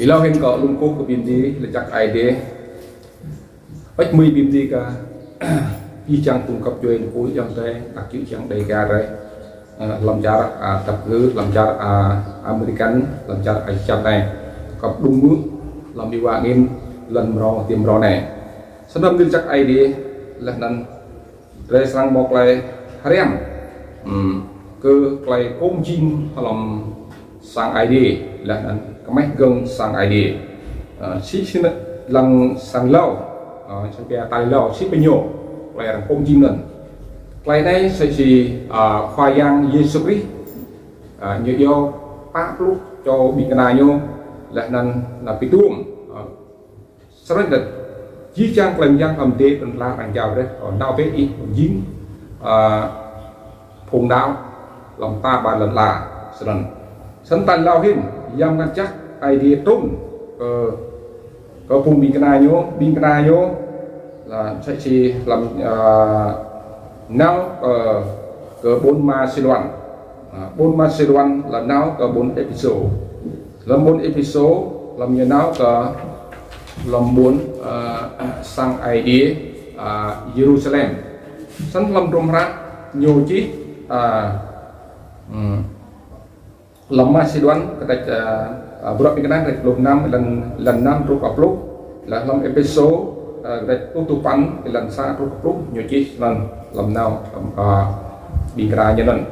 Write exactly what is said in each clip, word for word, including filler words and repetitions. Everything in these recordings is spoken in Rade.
Êlâo hĭn kâo lŏ kkuh kơ bi mni lač jăk Aê Diê. Ăt mui bi mni kơ jih jang phung găp djuê êpul ayŏng adei, anak čô čiăng Dega drei. Hlăm čar, a, dap kngư, hlăm čar, a, American, hlăm čar Aê Diê anei. Kăp đŭng mơ̆, hlăm êwa angĭn, lăn mrâo, tiê mrâo anei. Snăn bi mni lač jăk Aê Diê, leh anăn drei srăng mâo klei hriăm, hmm, kơ klei kông jing hlăm sang Aê Diê, leh anăn kmeh gơ̆ng sang Aê Diê. A, si, si lăng sang êlâo, a, sang pia tal êlâo, si pơñô, klei arăng kông jing anăn. Klei anei si, si, a, Khua Yang Yêsu Krist, a, ñu iêu pă pluh čô ƀĭng kna ñu, leh anăn nao bi tuôm, a, Snăn dơ̆ng, jih jang klei myang hlăm dê lăn ala arăng jao brei, ơ, nao bĕ ih jing, a, phung đăo hlăm tar ƀar lăn ala. Snăn. Snăn tal êlâo hĭn, Yang Mngăt Jăk Aê Diê trŭn kơ, kơ phung ƀĭng kna ñu, ƀĭng kna ñu, leh msĕ si hlăm, a, nao, ơ, kơ ƀuôn Masêđuan. A, ƀuôn Masêđuan leh nao kơ ƀuôn Êphêsô. Hlăm ƀuôn Êphêsô, hlăm ñu nao kơ hlăm ƀuôn, a, sang Aê Diê, a, Yêrusalem. Snăn hlăm hdruôm hră ñu čih, a, hmm, hlăm Masêđuan, kdrêč, a, a, Bruă Ƀĭng Kna, kdrêč pluh năm, êlan, êlan năm truh kơ pluh. Leh hlăm Êphêsô, a, kdrêč pluh dua păn, êlan sa truh kơ pluh, ñu čih snăn hlăm nao, hlăm, a, ƀĭng kna ñu anăn.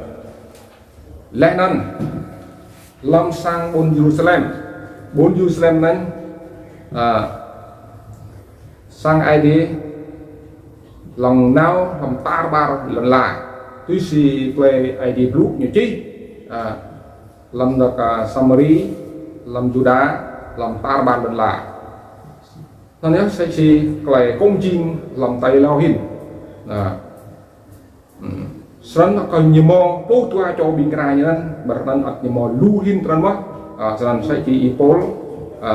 Leh anăn, hlăm sang ƀuôn Yêrusalem. Ƀuôn Yêrusalem anăn, a, sang Aê Diê lŏ nao hlăm tar ƀar lăn ala. Tui si klei Aê Diê blŭ ñu čih, a, hlăm dôk, a, Samari, hlăm Yuđa, hlăm tar ƀar lăn ala. Anăn yơh msĕ si klei kông jing hlăm tal êlâo hĭn. A, Hmm. Snăn kơ ñu mâo pluh dua čô ƀĭng kna ñu anăn, ƀiădah anăn ăt ñu mâo lu hĭn trăn mơh. A, snăn msĕ si Y-Pôl, a,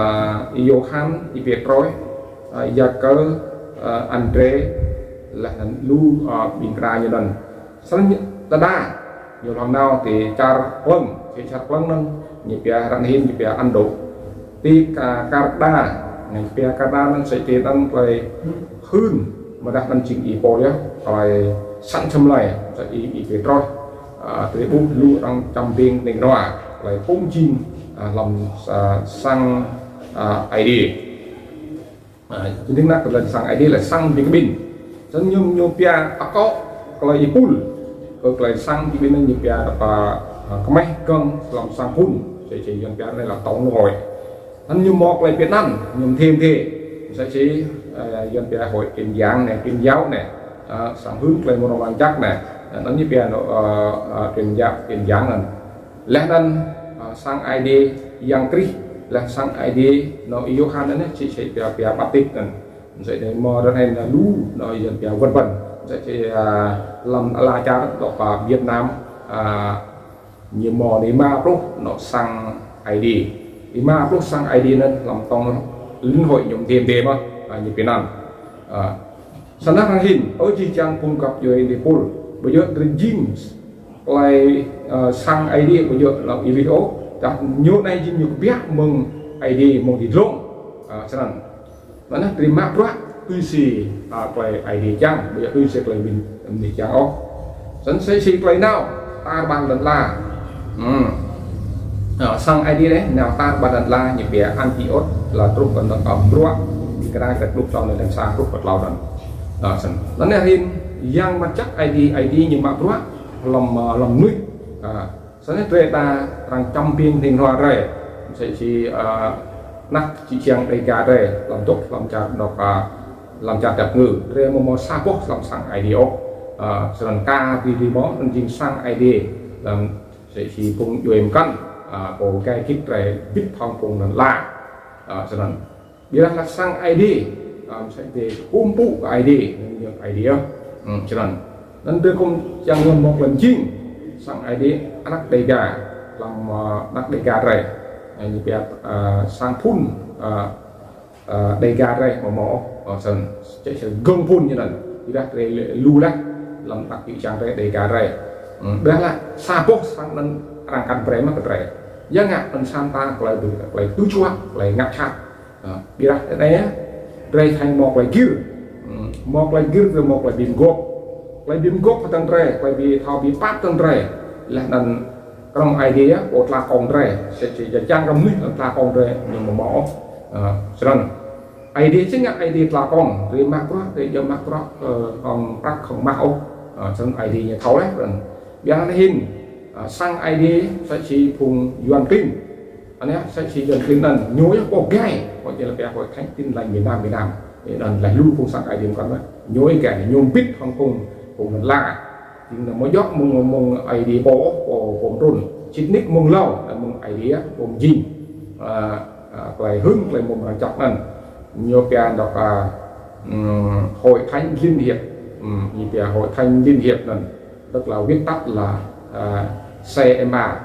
Y-Yôhan, Y-Pêtrôs, a, Yakơ, a, Andrê, leh anăn lu, a, ƀĭng kna ñu anăn. Snăn ñu đa đa, ñu lŏ nao ti čar Klơ̆ng, ti čar Klơ̆ng anăn, ñu pia ară anei hĭn ñu pia Ấn Độ. Ti ka-, Canada, ñu pia Canada anăn msĕ si anăn klei hưn, amâodah anăn jing Y-Pôl yơh, klei săn čăm lei, msĕ si Y-, Y-Pêtrôs, a, drei ƀuh lu arăng čăm biêng hnĭng hrua, klei kông jing, a, hlăm, a, sang, a, Aê Diê. A, jing anăn klei sang Aê Diê lĕ sang bi kƀĭn. Snăn ñu, ñu pia akŏ klei êpul kơ klei sang bi kƀĭn anăn ñu pia dôk, a, kmeh gơ̆ng hlăm sang phŭn. Msĕ si Yuăn pia anei là tổng hội. Anăn ñu mâo klei bi anăn, ñu mdê mdê. Msĕ si, ơ, Yuăn pia hội truyền giảng anei, truyền giáo anei, ơ, sang hưn klei mrâo mrang jăk anei. Anăn ñu pia, ơ, ơ, truyền giáo, truyền giảng anăn. Leh anăn, ơ, sang Aê Diê Yang Krist, leh sang Aê Diê nao Y-Yôhan anăn, si, si pia, pia Baptist anăn. Msĕ si mâo ară anei nao lu, nao Yuăn pia vân vân. Msĕ si, ơ, hlăm ala čar dôk, ơ, Việt Nam, ơ, ñu mâo anei êma pluh nao sang Aê Diê. Êma pluh sang Aê Diê anăn hlăm tổng liên hội ñu mdê mdê mơh, a, ñu bi anăn. A, snăn hĭn, ơ jih jang phung găp djuê êpul, ƀu djŏ drei jing klei, a, sang Aê Diê ƀu djŏ hlăm êwĭt ôh, dah ñu anei jing ñu kbiă mơ̆ng Aê Diê mơ̆ng ti dlông. A, snăn. Anăn drei mă bruă tui si, a, klei Aê Diê čiăng, ƀu djŏ tui si klei mnuih, mnuih čiăng ôh. Snăn msĕ si klei nao tar ƀar lăn ala. Hmm. A, sang Aê Diê anei nao tar ƀar lăn ala ñu pia Antiôk, leh truh kơ anôk, a, Bruă Ƀĭng Kna kdrêč pluh tlâo, êlan sa truh kơ tlâo anăn. A, snăn. Anăn hĭn Yang Mngăt Jăk Aê Diê, Aê Diê ñu mă bruă hlăm, a, hlăm mnuih. A, Snăn drei ta arăng čăm biêng hnĭng hrua drei. Msĕ si, a, anak čô čiăng Dega drei, hlăm dôk, hlăm čar dôk, a, hlăm čar dap kngư. Drei amâo mâo sa boh hlăm sang Aê Diê ôh. A, snăn ka bi drei mâo, anăn jing sang Aê Diê. Hlăm msĕ si phung djuê mkăn, a, pô gai gĭt drei, bĭt hŏng phung lăn ala. A, snăn. Ƀiădah lač sang Aê Diê, a, msĕ si kkuh mpŭ kơ Aê Diê, ñu Aê Diê, hmm, snăn. Anăn drei kâo čiăng ngă mâo klei jing, sang Aê Diê, anak Dega, hlăm, a, anak Dega drei. A, ñu pia, a, sang phŭn, a, a, Dega drei, mâo mâo, a, snăn, čĕ čĕ gơ̆ng phŭn ñu anăn. Ƀiădah drei lu leh, hlăm anak čô čiăng drei Dega drei. Hmm, ƀiădah lač, sa boh sang anăn arăng kăn brei mơh kơ drei. Ya ngă anăn sa mta klei, klei tui čuă, klei ngă čhat. Ƀiădah anei, drei thâo mâo klei gĭr. Mâo klei gĭr, drei mâo klei bi mguôp. Klei bi mguôp hdơ̆ng drei, klei bi thâo bi pap hdơ̆ng drei. Leh anăn knŏng Aê Diê, pô tla kông drei. Sĭt čiăng kơ mnuih tla kông drei, ñu amâo mâo ôh. Snăn. Aê Diê si ngă Aê Diê tla kông, drei mă bruă, drei djŏ mă bruă, hŏng prăk, hŏng mah ôh. Snăn Aê Diê ñu thâo leh, snăn. Ƀiădah anei hĭn, sang Aê Diê, sĭt si phung Yuăn klin. Anei, sĭt si Yuăn klin anăn, ñu yơh pô gai, pô čiăng lĕ pia pô Khánh Tin Lành miền Nam, miền Nam. Anăn leh lu phung sang Aê Diê mkăn leh. Ñu gai, ñu mbĭt hŏng phung, phung lăn ala. Jing anăn amâo djŏ mơ̆ng, mơ̆ng Aê Diê pô, pô, pô mtrŭn. Sĭt nik mơ̆ng êlâo, mơ̆ng Aê Diê, pô mjing. Klei hưn, klei mrâo mrang jăk anăn. Ñu pia dŏ, Hội Thánh Liên Hiệp. Ñu pia Hội Thánh Liên Hiệp anăn. Tức là viết tắt là, CMA.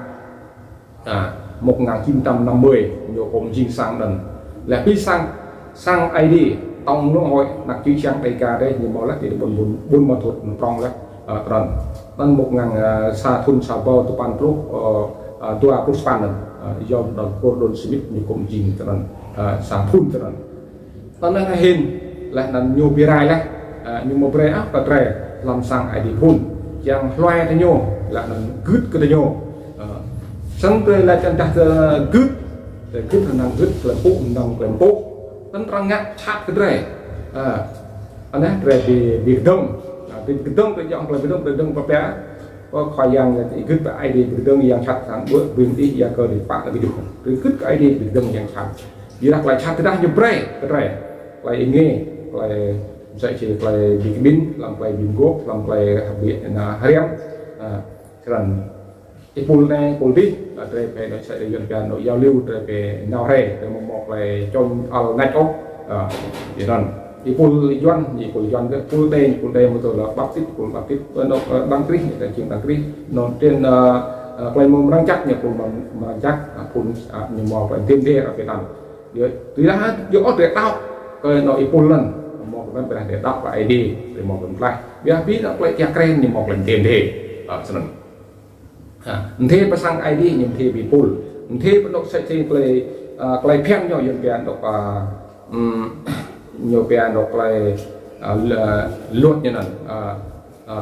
Một ngàn chín trăm năm mươi, ñu pô mjing sang anăn. Leh bi sang, sang Aê Diê, tổng nội hội, anak čư̆ čiăng Đêga drei, ñu mâo leh, ti ƀuôn, ƀuôn, ƀuôn Ma Thuột, prŏng leh, trăn. Anăn một ngàn, sa thŭn sa êbâo dua păn pluh, dua pluh sa păn anăn, John Gordon Smith, ñu pô mjing trăn, sa thŭn trăn. Tơdah hĭn, leh anăn ñu bi rai leh, ñu mâo brei ăt kơ drei, hlăm sang Aê Diê phŭn, čiăng hluê kơ ñu, leh anăn gưt kơ ñu. Snăn drei leh čiăng dah gưt, drei gưt anăn gưt, klei mpŭ anăn klei mpŭ. Snăn arăng ngă čhat kơ drei. Anei drei bi, bi kdơ̆ng. Bi kdơ̆ng, drei djŏ klei bi kdơ̆ng, drei kdơ̆ng pia. Khua Yang gưt pia Aê Diê bi kdơ̆ng yang čhat sang ƀuh, bi mdih yang kơ drei pă bi kdơ̆ng. Drei gưt kơ Aê Diê bi kdơ̆ng yang čhat. Ƀiădah klei čhat tơdah ñu brei, brei. Klei êngiê, klei msĕ si klei bi kƀĭn, hlăm klei bi mguôp, hlăm klei bi hriăm. Snăn êpul anei, êpul dih, drei pia anăn sa Yuăn pia anăn giao lưu, drei pia nao hriê, drei amâo mâo klei čŏng ăl nač ôh. Snăn. Êpul Yuăn, êpul Yuăn kơ, êpul Đê, êpul Đê mâo tơ lŏ Baptist, êpul Baptist, anôk, Đấng Christ, drei jing Đấng Christ. Anăn tin, klei mrâo mrang jăk, ñu pô mrâo mrang jăk, phŭn, ñu mâo klei mdê mdê, arăng pia anăn. Tui dah, djŏ drei đăo kơ anôk êpul anăn, mâo klei mdê, drei đăo kơ Aê Diê, drei mâo klei mtlaih. Ƀiădah bi anôk klei kiă kriê ñu mâo klei mdê mdê. Snăn. Mdê pơ sang Aê Diê ñu mdê bi êpul. Mdê pơ anôk sĕ si klei, klei bhiăn ñu, ñu pia anôk, ñu pia anôk klei, luật ñu anăn,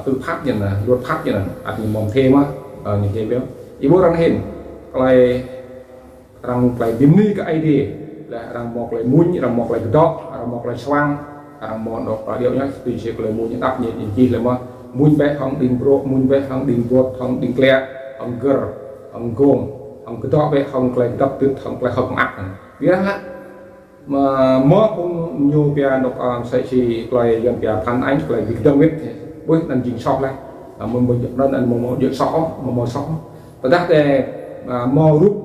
tư pháp ñu anăn, luật pháp ñu anăn, ăt ñu mâo mdê mơh, ñu mdê bi. Êpul arăng hĭn, klei arăng klei bi mni kơ Aê Diê, leh arăng mâo klei mmuñ, arăng mâo klei kdŏ, arăng mâo klei suang, arăng mâo anôk klei điêu ñu, tui si klei mmuñ ñu đăp ñu, ñu čih leh mơh, mmuñ bĕ hŏng đĭng brô̆, mmuñ bĕ hŏng đĭng buôt, hŏng đĭng kliă, hŏng gĭr, hŏng gông, hŏng kdŏ bĕ hŏng klei kdŏ tưt, hŏng klei hơ̆k mơak. Ƀiădah leh, mâo phung ñu pia anôk, msĕ si klei Yuăn pia phản ánh, klei bi kdơ̆ng wĭt, ƀuh anăn jing soh leh. Mâo, mâo, anăn mâo, mâo jing soh, mâo, mâo soh. Tơdah drei, mâo rup,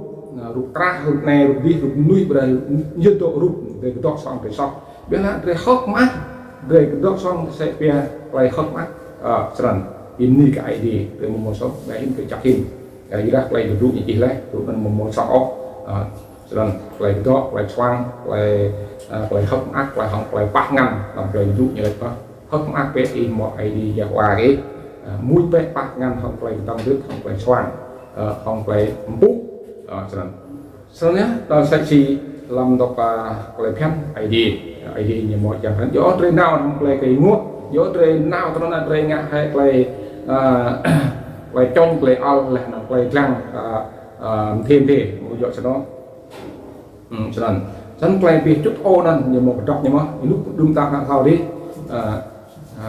rup krah, rup anei, rup dih, rup mnuih, brei ñu dôk rup, drei kdŏ soh, drei soh. Ƀiădah drei hơ̆k mơak, drei kdŏ soh, sĕ pia klei hơ̆k mơak. Snăn, bi mni kơ Aê Diê, drei amâo mâo soh, drei hĭn kơ jăk hĭn. Ƀiădah klei dôk ñu čih leh, rup anăn amâo mâo soh ôh. Snăn, klei kdŏ, klei suang, klei, klei hơ̆k mơak, klei hŏng, klei pah ngăn, hlăm klei dôk ñu leh pah. Hơ̆k mơak bĕ ih mâo Aê Diê Yêhôwa ih, mmuñ bĕ pah ngăn hŏng klei kdŏng tưt, hŏng klei suang, hŏng klei mpŭ. Snăn. Snăn yơh, tơ sĕ si hlăm dôk, klei bhiăn Aê Diê. Aê Diê ñu mâo čiăng hĭn. Djŏ drei nao hŏng klei kơ ênguôt, djŏ drei nao trŏ anăn drei ngă hĕ klei, klei čŏng, klei ăl, leh anăn klei dlăng, mdê mdê, mâo djŏ snăn. Snăn. Snăn klei bi čŭt ôh anăn, ñu mâo kdŏ ñu mơh, ênuk đưm đă ngă thâo dih,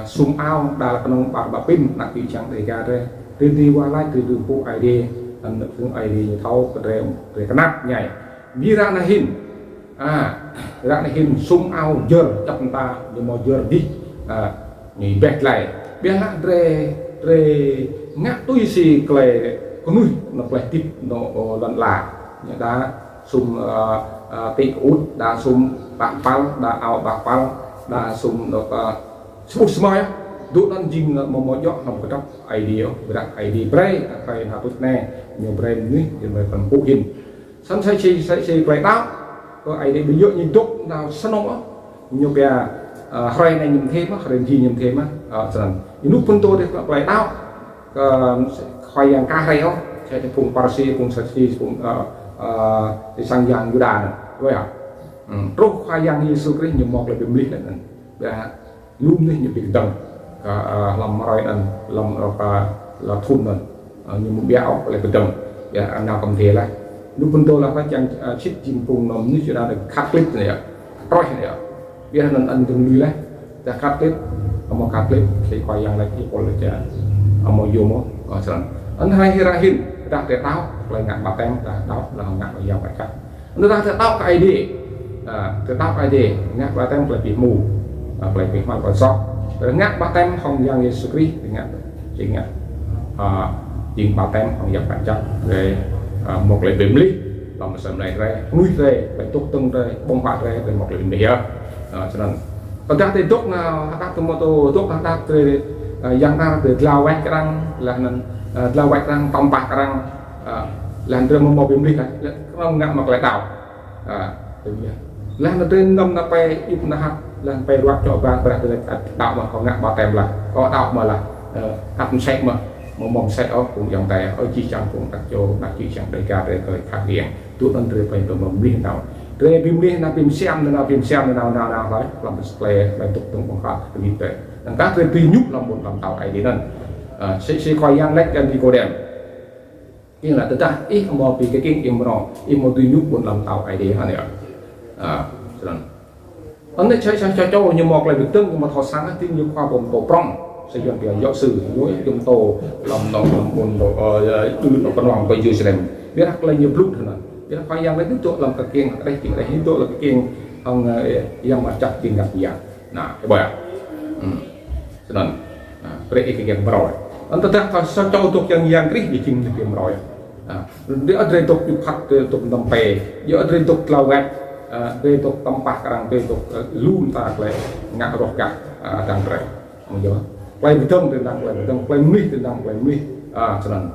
sum ao, đa leh knŏng ƀar ƀă pĭn, anak čư̆ čiăng Đêga drei. Drei, drei wah lač, drei, drei mpŭ Aê Diê, anăn phung Aê Diê ñu thâo, drei, drei knap ñai. Bi ară anei hĭn, ară anei hĭn sum ao jơr, čăp mta, ñu mâo jơr dih, ñu êbeh tlei. Ƀiădah drei, drei ngă tui si klei knuih, anôk klei hdĭp, anôk, lăn ala. Ñu đa sum, ti kơŭt, đa sum ƀă păl, đa ao ƀă păl, đa sum anôk, sbuh smai, dôk anăn jing amâo mâo djŏ hlăm kdrăp Aê Diê, ƀiădah Aê Diê brei, ăt klei nao tuč anei, ñu brei mnuih, ñu brei păn mpŭ hĭn. Snăn sĕ si, sĕ si klei đăo, kơ Aê Diê bi djŏ ñu dôk nao snăn ôh, ñu pia, hruê anei ñu mdê mơh, hruê jing ñu mdê mơh, snăn. Ênuk phŭn tơ dih klei đăo, kơ Khua Yang ka hriê ôh, sĕ si phung Pharisi, phung Saduki, phung, Ơ, ti sang yang Yuđa anăn. Weh. Hmm. Truh Khua Yang Yêsu Krist ñu mâo klei bi mlih leh anăn. Ƀiădah lu mnuih ñu bi kdơ̆ng. Ơ, ơ, hlăm mrâo anăn, hlăm, ơ, hlăm thŭn anăn. Ơ, ñu mâo ƀiă ôh klei bi kdơ̆ng. Ƀiădah nao kăm dê lah. Lu pô dôk lah kơ čiăng, ơ, sĭt jing phung nŏm mnuih Yuđa anăn khăt klĭt anei yơh. Troh anei yơh. Ƀiădah anăn ăt dơ̆ng lui leh. Dah khăt klĭt, amâo khăt klĭt, si Khua Yang lač ih pôl lač, amâo yuôm ôh, ơ, snăn. Anăn hriê hĭn, dah drei đăo, klei ngă ƀaptem, dah đăo, dah ngă Yang Mngăt Jăk. Anăn dah drei đăo kơ Aê Diê. Ơ, drei đăo kơ Aê Diê, ngă ƀaptem klei bi hmô, ơ, klei bi hmăl, klei soh. Drei ngă ƀaptem hŏng Yang Yêsu Krist, drei ngă, jing ngă, ơ, jing ƀaptem hŏng Yang Mngăt Jăk, drei, ơ, mâo klei bi mlih, hlăm asei mlei drei, knuih drei, klei dôk dơ̆ng drei, ƀơ̆ng huă drei, drei mâo klei bi mlih yơh. Ơ, snăn. Tơdah drei dôk, ơ, hđăp tơ mâo tô, dôk hđăp drei, ơ, yang đar drei dlao wač kơ arăng, leh anăn, ơ, dlao wač kơ arăng, tăm pah kơ arăng, ơ, leh anăn drei amâo mâo bi mlih leh, leh knŏng ngă mă klei đăo. Ơ, bi mlih. Leh anăn drei nŏm nao pei ip nao hăp, leh anăn pei ruă čŏ ba, brei drei lač, ơ, đăo mă kâo ngă ƀaptem lah, kâo đăo mă lah, ơ, hăp msĕ mơh, amâo mâo msĕ ôh, phung ayŏng adei, ơ, jih jang phung anak čô, anak čô jih jang Dega drei kơ khăp hiêng. Tui anăn drei pei bi mlih nao. Drei bi mlih nao bi msiam nao, bi msiam nao, nao, nao hlei, hlăm klei, klei dôk dơ̆ng ƀơ̆ng huă, bi mlih drei. Anăn kah drei dưi ñŭp hlăm ƀuôn ala mtao Aê Diê anăn. Ơ, si, si Khua Yang lač kơ Nikôdem. Ih lač tơdah ih amâo bi kkiêng ih mrâo, ih amâo dưi ñŭp ƀuôn ala mtao Aê Diê anei yơh. Ơ, snăn. Anăn sa, sa, sa čô ñu mâo klei bi kdơ̆ng, ñu mâo thâo săng, tĭng ñu khua pô mtô prŏng. Sa Yuăn pia giáo sư, ñu ih mtô hlăm nŏ, hlăm ƀuôn dôk, ơ, ư nŏ knŏng kơ Yêrusalem. Ƀiădah klei ñu blŭ snăn. Ƀiădah Khua Yang lač ñu dôk hlăm kkiêng, drei jing drei dôk hlăm kkiêng, hŏng, ơ, Yang Mngăt Jăk jing ngă biă. Nah, ih ƀuh yơh. Hmm. Snăn. Nah, brei ih kkiêng mrâo. Anăn tơdah kơ sa čô dôk Yang, Yang Krist, jing ñu kkiêng mrâo yơh. Nah, drei, drei dôk jŭ phat, drei dôk nŏm pei. Yơh drei dôk dlao wač, ơ, drei dôk tăm pah kơ arăng, drei dôk, ơ, lu mta klei ngă roh gah, ơ, dơ̆ng drei. Mâo yơh. Klei bi kdơ̆ng drei dơ̆ng, klei bi kdơ̆ng, klei mlih drei dơ̆ng, klei mlih. Ơ, snăn.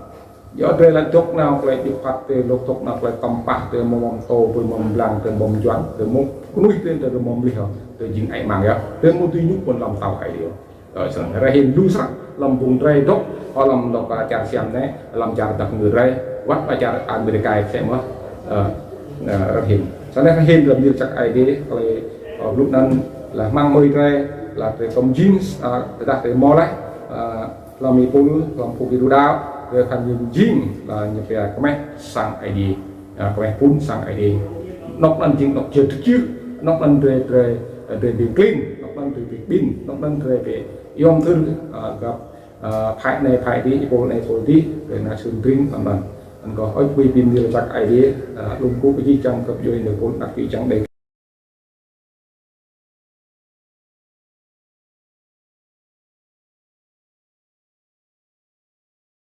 Yơh drei lač dôk nao klei jŭ phat, drei lač dôk nao klei tăm pah, drei amâo mâo mtô, drei amâo mâo mblang, drei amâo mâo mjuăn, drei amâo knuih drei, drei amâo mâo mlih ôh, drei jing hơăi mang yơh. Drei amâo dưi ñŭp ƀuôn ala mtao Aê Diê. Ơ, snăn hriê hĭn lu snăk hlăm phung drei dôk, hlăm dôk, ơ, čar Siam anei, hlăm čar dap kngư drei, wăt hlăm čar Amêrika msĕ mơh, ơ, ơ, hriê hĭn. Snăn hriê hĭn hlăm Yang Mngăt Jăk Aê Diê, klei, ơ, blŭ anăn lač hmăng hmưi drei, lač drei kăm jing, ơ, tơdah drei mâo leh, ơ, hlăm êpul, hlăm phung êdu đăo, drei khăng jing, lač ñu pia kmeh sang Aê Diê, ơ, kmeh phŭn sang Aê Diê. Anôk anăn jing anôk jơ tơjưh, anôk anăn drei, drei, ơ, drei bi klin, anôk anăn drei bi kƀĭn, anôk anăn drei bi yom thŭn, ơ, găp, ơ, phai anei phai dih, êpul anei êpul dih, drei nao sưn tring, anăn. Anăn kơ ôč bi bi mni lač jăk Aê Diê, ơ, lŏ kkuh kơ jih jang găp djuê nơ pul anak čô jih jang Dega.